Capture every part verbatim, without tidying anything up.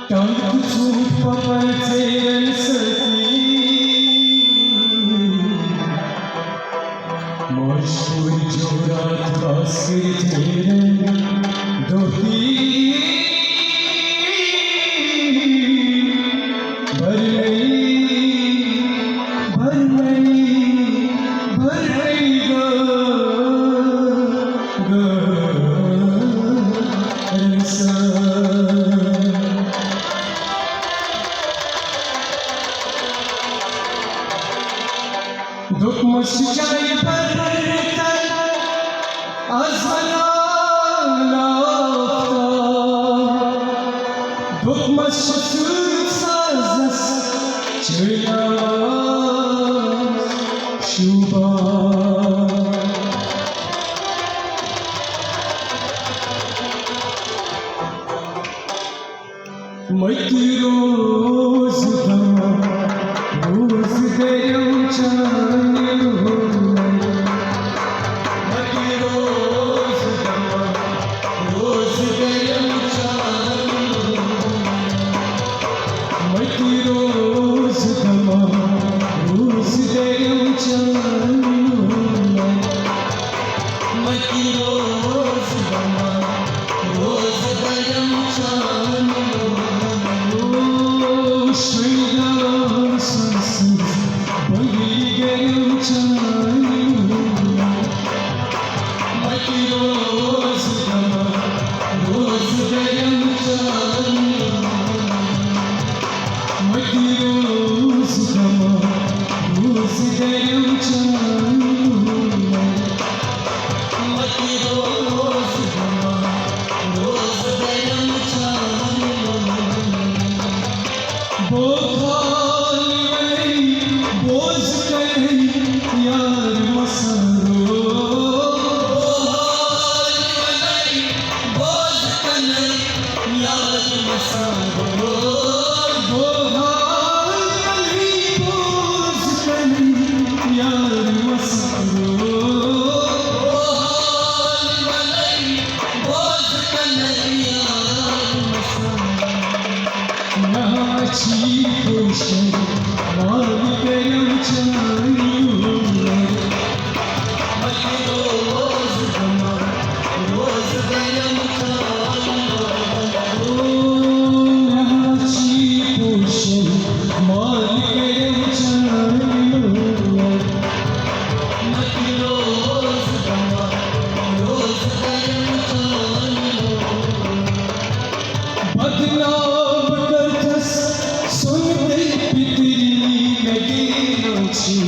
ٹنٛگ ژوٗنٛٹھۍ پۄپر ژیرٮ۪ن سۭتی۔ ماجہِ کوٗرِ جورات بس کٔرِتھ نیرن دۄہ دی۔ برمئی، برمئی، برمئی گو، گو رنسان۔ دوٚپمَس چایہِ برتن از ونان آفتاب۔ دوٚپمَس چھُ سۭتۍ سازس چٲنۍ آواز شوٗبان۔ مٔتی روز دما، روز دٔرِم چانہِ لونٛگہِ۔ مٔتی روز دما، روز دٔرِم چانہِ لونٛگہِ۔ مٔتی روز دما، روز دٔرِم چانہِ لونٛگہِ۔ مٔتی روز دما، روز دٔرِم چانہِ لونٛگہِ۔ شنگار سنسز بنگلی گرم چانہِ لونٛگہِ۔ مٔتی روز دما، روز دٔرِم چانہِ لونٛگہِ۔ مٔتی روز دما، روز دٔرِم چانہِ لونٛگہِ۔ مٔتی روز دما، روز دٔرِم چانہِ لونٛگہِ۔ بوبال ونے، بوز کنے یار مسرو۔ بوبال ونے، بوز کنے یار مسرو۔ بوبال ونے، بوز کنے یار مسرو۔ بوبال ونے، بوز کنے یار مسرو۔ ناچی پوشن مال کرم چانیو۔ متی روز دما، روز دیم چانیو۔ ناچی پوشن مال کرم چانیو۔ متی روز دما، روز دیم چانیو۔ بدنام کرتس سنتے پتری مگینا چی۔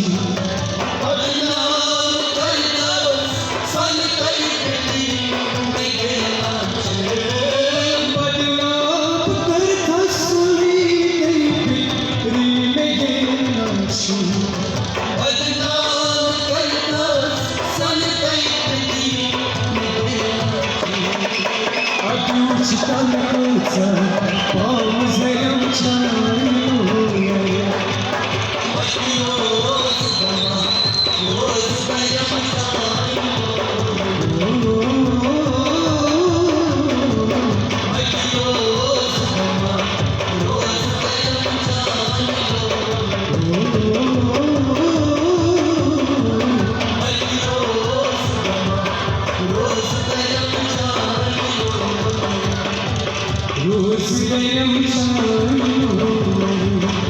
بدنام کرتس سنتے پتری مگینا چی۔ بدنام کرتس سنتے پتری مگینا چی۔ بدنام کرتس سنتے پتری مگینا چی۔ ادیو چھ تن کۭژاہ پاو زیم چانیو۔ روز دیم چانیو۔